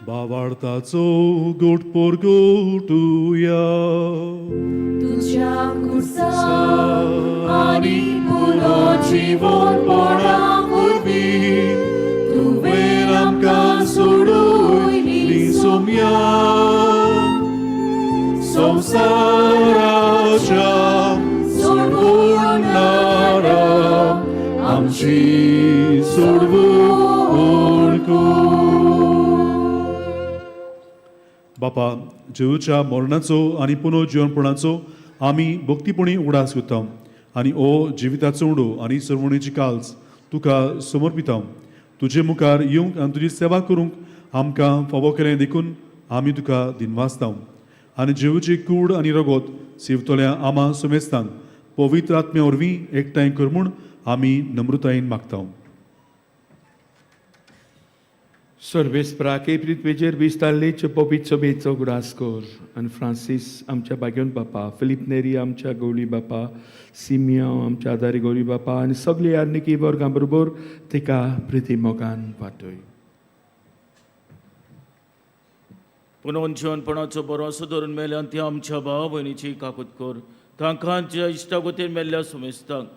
Speaker 2: बावार्थाचो गोट पोरगोटुया.
Speaker 4: तुज्या कुर्सा आनी पुरो जिवनपणा वरवीं तुवें आमकां सोडयली
Speaker 2: सोम्या संवसाराच्या सोडवणारा आमची सोडवण कर. बापा, जेजूच्या मरणाचो आनी पुनर्जिवनपणाचो आमी भक्तीपणी उगडास करता आनी ओ जिविताचो उडो आनी सर्वणेची काल्स तुका समर्पिता. तुजे मुखार येवंक आनी तुजी सेवा करूंक आमकां फावो केलें देखून आमी तुका दिनवासता. आनी जेजूची कूड आनी रगत सेवतल्या आमा समेस्तांक पवित्र आत्म्या वरवीं एकठांय कर म्हूण आमी नम्रतायेन मागता.
Speaker 5: सर्वेस्पराके पृथ्वेचेर विस्तारलेचे पवित्र सभेचो उगडास कर आनी फ्रांसीस आमच्या बागेवन बापा, फिलीप नेरी आमच्या गौली बापा, सिमियांव आमच्या आदारी गौरी बापा आनी सगळे यार्निकी वर्गां बरोबर तिका प्रिती मोगान वाटय.
Speaker 7: पुनोवन जिवनपणाचो बरोसो धरून मेल्यान ती आमच्या भाव भयणीची काकूत कर. तांकां ज्या इश्टागतीन मेल्ल्या सुमेस्तांक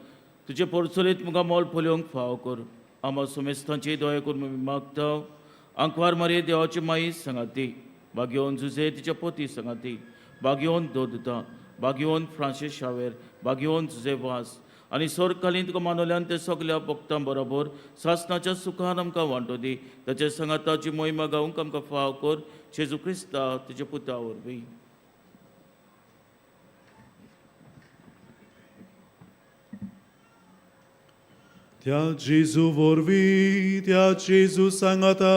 Speaker 7: तुजे पोरचोलीत मुखार मोल पळोवंक फाव कर. आमा सुमेस्तांची दया करून आमी मागता. आंकवार मारये देवाची माई सांगाती, बागेवन जुजे तिच्या पोती सांगाती, बागेवन दोदता, बागेवन फ्रांसीस शावेर, बागेवन जुजे वास आनी सोरकालीन तुका मानवल्यान ते सगल्या भक्तां बरोबर सासनाच्या सुखान आमकां वांटो दी. ताचे सांगाताची मोहिमा गावंक आमकां फाव कर. जेजू क्रिस्ता तुज्या पुता वरवीं.
Speaker 2: त्या जेजू वरवीं, त्या जेजू सांगाता,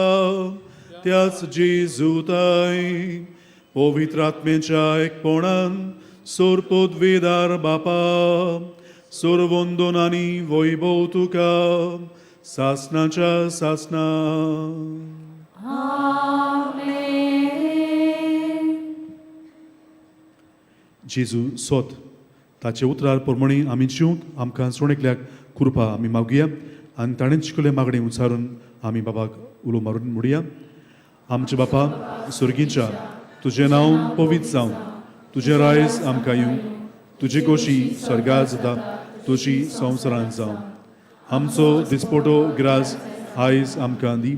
Speaker 2: त्याच जेजू ताय पवित्र आत्म्याच्या एकपणान सोरपोत वेदार बापा, सोरवंदन आनी वैभव तुका सासनाच्या सासना. जेजू सोत ताचे उतरार प्रमाणे आमी जिवंक आमकां सोणेकल्याक कृपा आमी मागुया आनी ताणें शिकयल्लें मागणें उच्चारून आमी बाबाक उलो मारून म्हणुया. आमचे बापा सुर्गीच्या, तुजें नांव पवित्र जावं, तुजें रायज आमकां येवं, तुजी गोशी स्वर्गार जाता तुजी संवसारांत जावं. आमचो दिसपोटो ग्रास आयज आमकां दी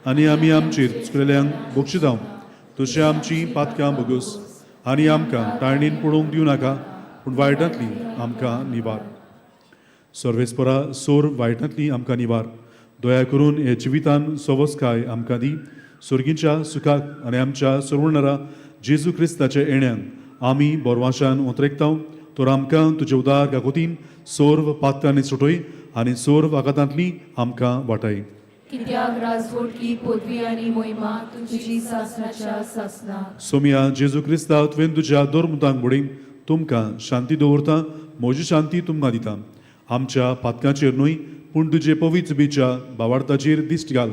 Speaker 2: आनी आमी आमचेर चुकलेल्यांक बक्षितांव तशें आमची पातकां भोगोस आनी आमकां ताळणीन पडोवंक दिवं नाका, पूण वायटांतली आमकां निवार. सर्वेस्परा, सोर वायटांतली आमकां निवार. दया करून हे जिवितान सवस्काय आमकां दी. सुर्गीच्या सुखाक आनी आमच्या सोडणारा जेजू क्रिस्ताच्या येण्यान आमी बोरवाशान उतरेकताव. तर आमकां तुजे उदार काकोतीन सोर्व पात्रांनी सुटय आनी सोर्व आघातांतली आमकां वाटाय.
Speaker 4: कित्याक राजवटकी, पदवी आनी मोहिमा तुजी सासनाच्या सासना.
Speaker 2: सोमिया जेजू क्रिस्ता, तुवें तुज्या दोरमुतांक बुडी, तुमकां शांती दवरता, म्हजी शांती तुमकां दिता. आमच्या पातकांचेर न्हय, पूण तुजे पवित्र बीच्या बावार्थाचेर दिश्ट घाल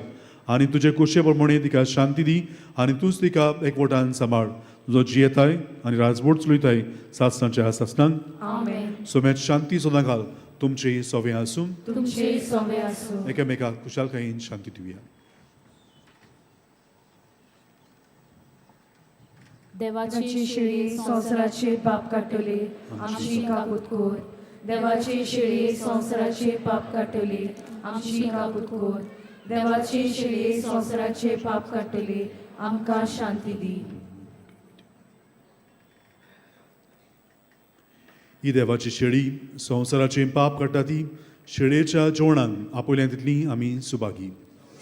Speaker 2: आनी तुजे कुशे प्रमाणे तिका शांती दी आनी तूंच तिका एकवटान सांबाळ, जो जियेताय आनी राजवट चलयताय सासनाच्या सासनांक.
Speaker 4: आमेन.
Speaker 2: सोम्यात शांती सदां घाल. तुमचे सोवे आसूं.
Speaker 4: तुमचे सोवे आसूं.
Speaker 2: एकामेकाक खुशालकायेन शांती दिवया.
Speaker 4: देवाची शिळी संवसाराचे पाप काडटली, आमची काकूत कर. देवाची शिळी संवसाराचे पाप काडटली, आमची काकूत कर. देवाची शिळी संवसाराचे पाप काडटली, आमकां शांती दी.
Speaker 2: ही देवाची शेळी संवसाराचें पाप काडटा ती शेळयेच्या जेवणाक आपयल्या तितली आमी सुभागी.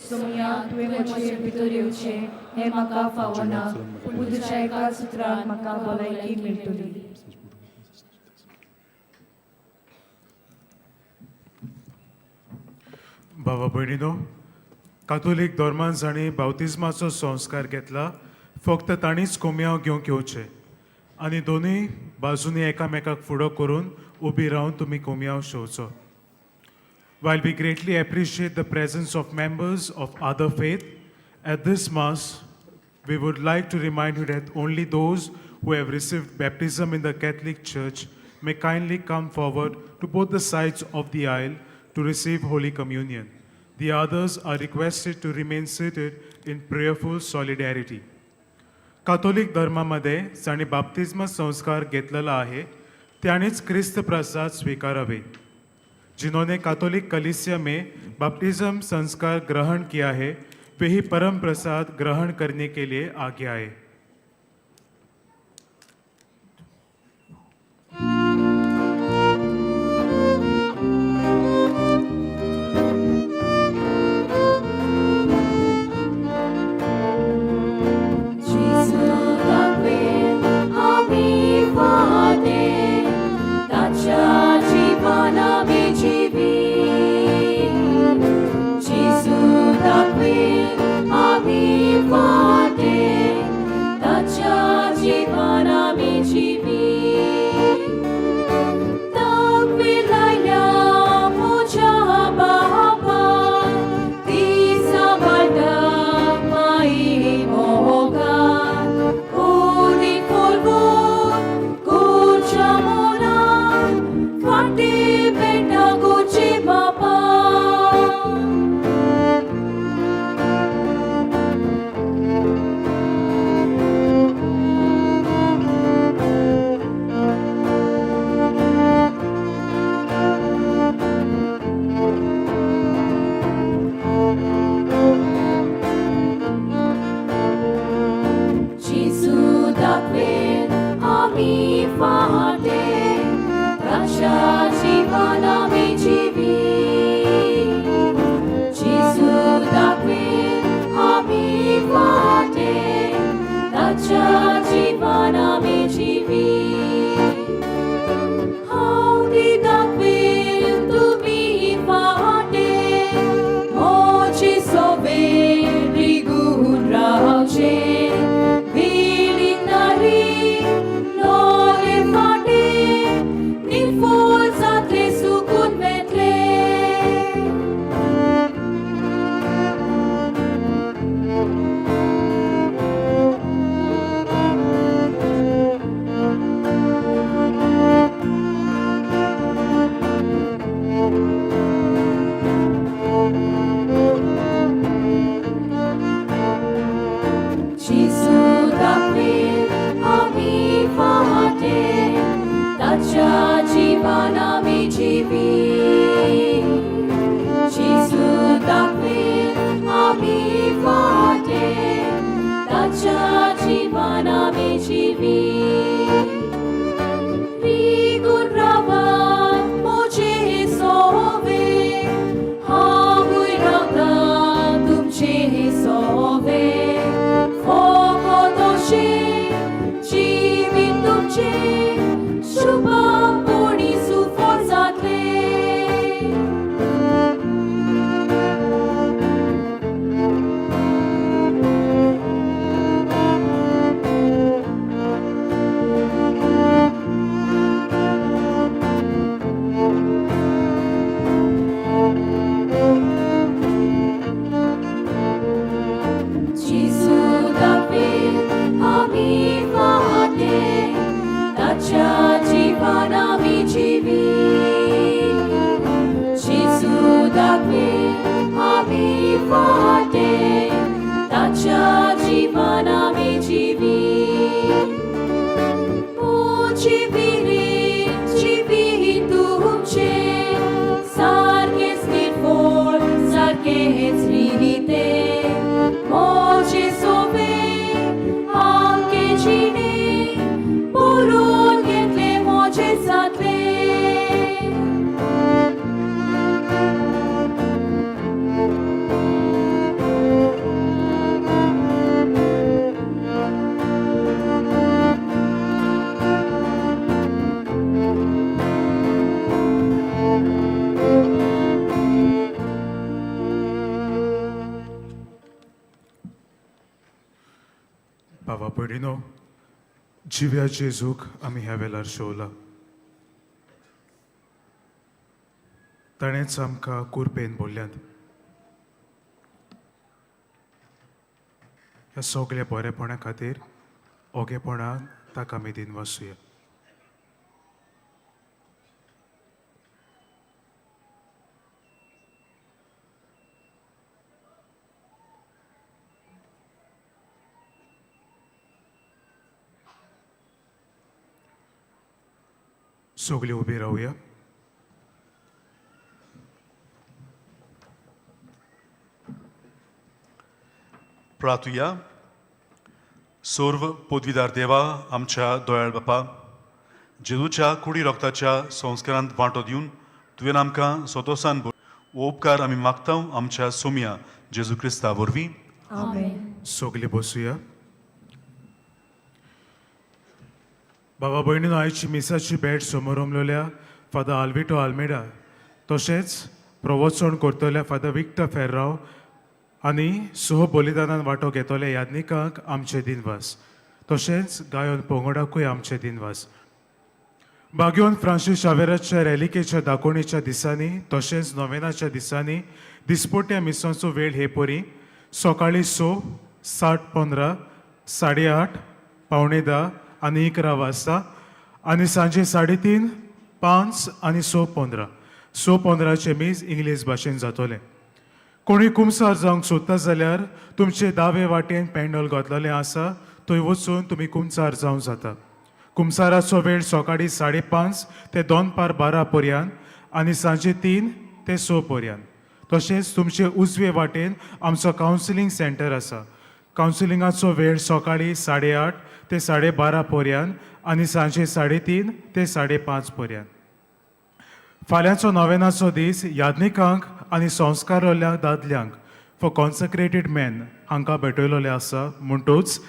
Speaker 4: सोमया, तुवें म्हजे भितर येवचें हें म्हाका फावना, पूण तुज्या एका सुत्रान म्हाका भलायकी मेळटली.
Speaker 8: भावा भयणीनो, कातोलीक धर्मान जांणी बावतिज्माचो संस्कार घेतला फक्त तांणीच कोमयांव घेवंक येवचें आनी दोनूय बाजूंनी एकामेकाक फुडो करून उबी रावन तुमी कोमयांव शेवचो. While we greatly appreciate the presence of members of other faith at this Mass, we would like to remind you that only those who have received baptism in the Catholic Church may kindly come forward to both the sides of the aisle to receive Holy Communion. The others are requested to remain seated in prayerful solidarity. Catholic धर्मामध्ये जांणी बाप्तिज्म संस्कार घेतलेला आहे त्यांनीच क्रिस्त प्रसाद स्वीकारावे. जिन्होंने Catholic कलीसिया में baptism संस्कार ग्रहण किया है वे ही परम प्रसाद ग्रहण करने के लिए आगे आए.
Speaker 4: जेजू दाखवेल आमी फाटे, ताच्या जिवन आमी जिवी. जेजू दाखवेल आमी फाटे,
Speaker 8: भयणीनो, जिव्या जेजूक आमी ह्या वेळार शेवला. ताणेंच आमकां कुरपेन बोल्ल्यात. ह्या सगल्या बरेपणा खातीर ओगेपणान ताका आमी दिनवासुया. सगळे उबे रावया.
Speaker 2: प्रार्थुया. सर्व पदवीदार देवा, आमच्या दोयाळ बापा, जेजूच्या कुडी रक्ताच्या संस्कारांत वांटो दिवन तुवें आमकां सोतोसान हो उपकार आमी मागता आमच्या सोमया जेजू क्रिस्ता वरवीं.
Speaker 4: आमेन.
Speaker 8: सगळे बसुया. बाबा भयणीनो, आयची मिसाची भेट समोर उमलोल्या फादर आल्विटो आल्मेडा, तशेंच प्रवचन करतल्या फादर विक्टर फेर्राव आनी सह बलिदानान वांटो घेतल्या याज्ञिकांक आमचे दिनवास. तशेंच गायन पंगडाकूय आमचे दिनवास. बाग्योन फ्रांसीस शावेराच्या रॅलिकेच्या दाकोवणेच्या दिसांनी तशेंच नोवेनाच्या दिसांनी दिसपट्ट्या मिसांचो वेळ हे परी: सकाळीं 6, 7:15, 8:30, 9:45 आनी 11 वाजता आनी सांजे 3:30, 5 आनी 6:15. 6:15चें मीस इंग्लीश भाशेन जातलें. कोणूय कुमसार जावंक सोदता जाल्यार तुमचे दावे वाटेन पॅन्डल घातलेलें आसा, थंय वचून तुमी कुमसार जावंक जाता. कुमसाराचो वेळ सकाळीं 5:30 ते दनपार 12 पर्यंत आनी सांजे 3 ते 6 पर्यंत. तशेंच तुमचे उजवे वाटेन आमचो कावन्सिलींग सेंटर आसा. कावन्सिलिंगाचो वेळ सकाळीं 8:30 ते 12:30 पर्यंत आनी सांजे 3:30 ते 5:30 पर्यंत. फाल्यांचो नोवेनाचो दीस याज्ञिकांक आनी संस्कारवल्ल्या दादल्यांक, फॉर कॉन्सक्रेटेड मॅन, हांकां भेटयलोलें आसा. म्हणटूच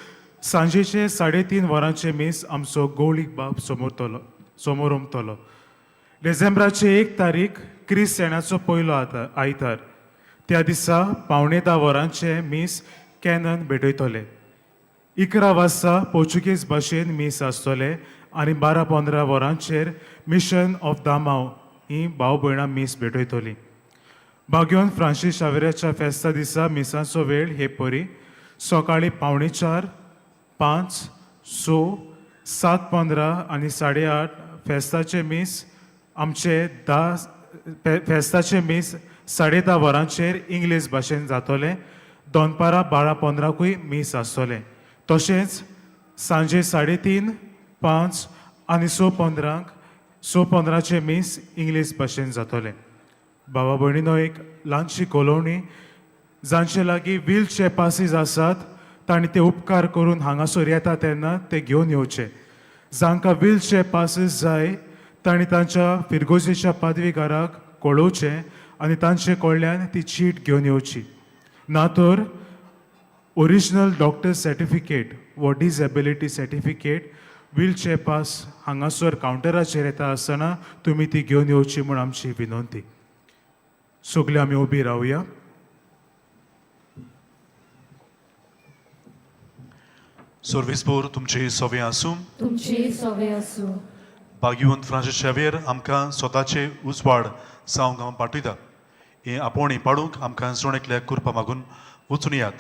Speaker 8: सांजेचे 3:30 वरांचे मीस आमचो गौळीक बाब समोरतलो समोर उमतलो. डिसेंबराचे 1 तारीख क्रिस्त येण्याचो पयलो आयतार. त्या दिसा 9:45 वरांचे मीस कॅनन भेटयतले. 11 वाजता पोर्चुगीज भाशेन मीस आसतलें आनी 12:15 वरांचेर मिशन ऑफ दामाव ही भाव भयणां मीस भेटयतलीं. बाग्योन फ्रांसीस शावेराच्या फेस्ता दिसा मिसांचो वेळ हे परी: सकाळीं 3:45, 5, 6, 7:15 आनी 8:30. फेस्ताचें मीस आमचे धा फेस्ताचें मीस 10:30 वरांचेर इंग्लीश भाशेन जातलें. दनपारां 12:15कूय मीस आसतलें. तशेंच सांजे 3:30, 5 आनी 6:15क, 6:15चें मीस इंग्लीश भाशेन जातलें. बाबा भयणीनो, एक ल्हानशी कळोवणी. जांचे लागीं व्हीलचेर पासीस आसात तांणी ते उपकार करून हांगासर येता तेन्ना ते घेवन येवचे. जांकां व्हीलचेर पासीस जाय तांणी तांच्या फिरगोजेच्या पादवीगाराक कळोवचें आनी तांचे कडल्यान ती चीट घेवन येवची. ना तर ओरिजिनल डॉक्टर सर्टिफिकेट वा डिजेबिलिटी सर्टिफिकेट, व्हीलचेर पास हांगासर कावंटराचेर येता आसतना तुमी ती घेवन येवची म्हूण आमची विनंती. सगळे आमी उबी रावया.
Speaker 2: सर्वेस्पोर तुमचे सवे आसूं.
Speaker 4: तुमची सवे आसूं.
Speaker 2: भाग्यवंत फ्रांसीस शावेर आमकां स्वताचे उजवाड जावंक हांव पाठयता. हें आपोवणें पाडूंक आमकां जण एकल्याक कृपा मागून वचून यात.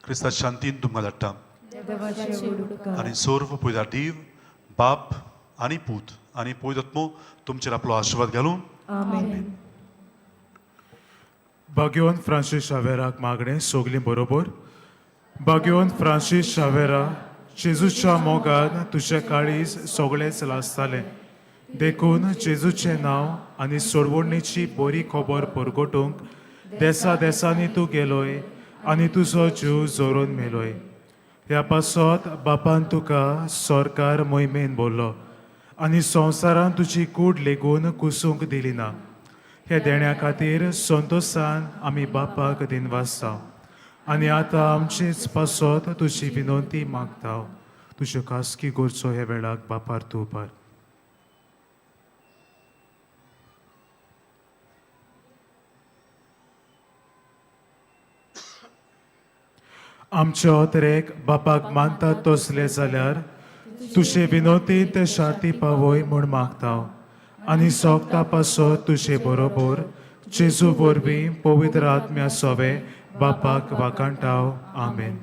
Speaker 2: क्रिस्ता शांतीन तुमकां धाडटा.
Speaker 4: देवाचे व्हड उपकार.
Speaker 2: आनी सर्व पयदार देव बाप आनी पूत आनी पवित्र तुमचेर आपलो आशिर्वाद घालूं.
Speaker 4: आमेन.
Speaker 8: भाग्यवंत फ्रांसीस शावेराक मागणें, सगलीं बरोबर. भाग्यवंत फ्रांसीस शावेरा, जेजूच्या मोगान तुजें काळीज सगळेंच लासतालें, देखून जेजूचें नांव आनी सोडवणीची बरी खबर परगटूंक देसा देसांनी तूं गेलोय आनी तुजो जीव जोरून मेलोय. ह्या पासत बापान तुका सरकार मोहिमेन बोल्लो आनी संवसारान तुजी कूड लेगून कुसूंक दिली ना. ह्या देण्या खातीर संतोशान आमी बापाक दिनवासता आनी आतां आमचेच पासत तुजी विनंती मागता. तुज्यो खासगी गरजो ह्या वेळाक बापार तूं उपार. आमचे ओतरेक बापाक मानतात तसले जाल्यार तुजे विनोती ते शांती पावय म्हूण मागता आनी सोगता पासो तुजे बरोबर जेजू वरवीं पवित्र आत्म्या सोवे बापाक वाकांटाव. आमेन.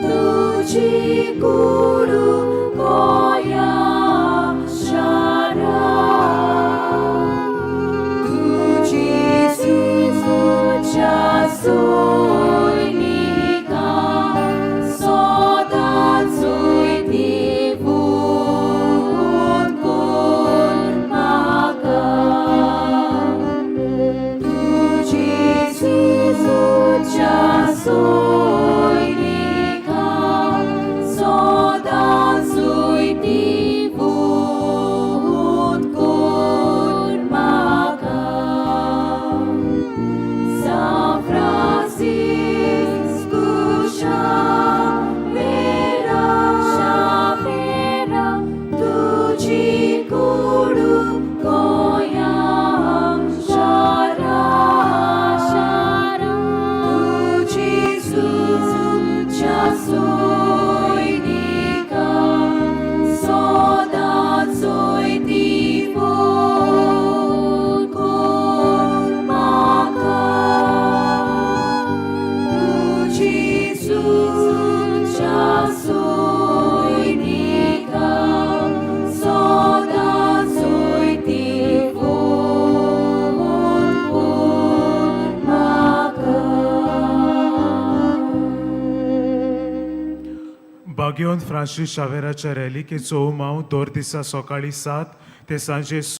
Speaker 4: तुजी कुडू गोया शारा तुजी सुच्या सोयनिका सदांचूय दिवून कोर म्हाका तुजी सुच्या सोयनिका सदांचूय दिवून कोर म्हाका. San Francisco Xaviera, Xaviera, तुजी कुडू गोंया शारा, शारा, तुजी सुच्या सोयनिका सदांचूय दिवून कोर म्हाका. तुजी सुच्या सोयनिका सदांचूय दिवून कोर म्हाका.
Speaker 8: बागेवन फ्रांसीस शावेराच्या रॅलिकेचो उमाव दर दिसा सकाळीं 7 ते सांजे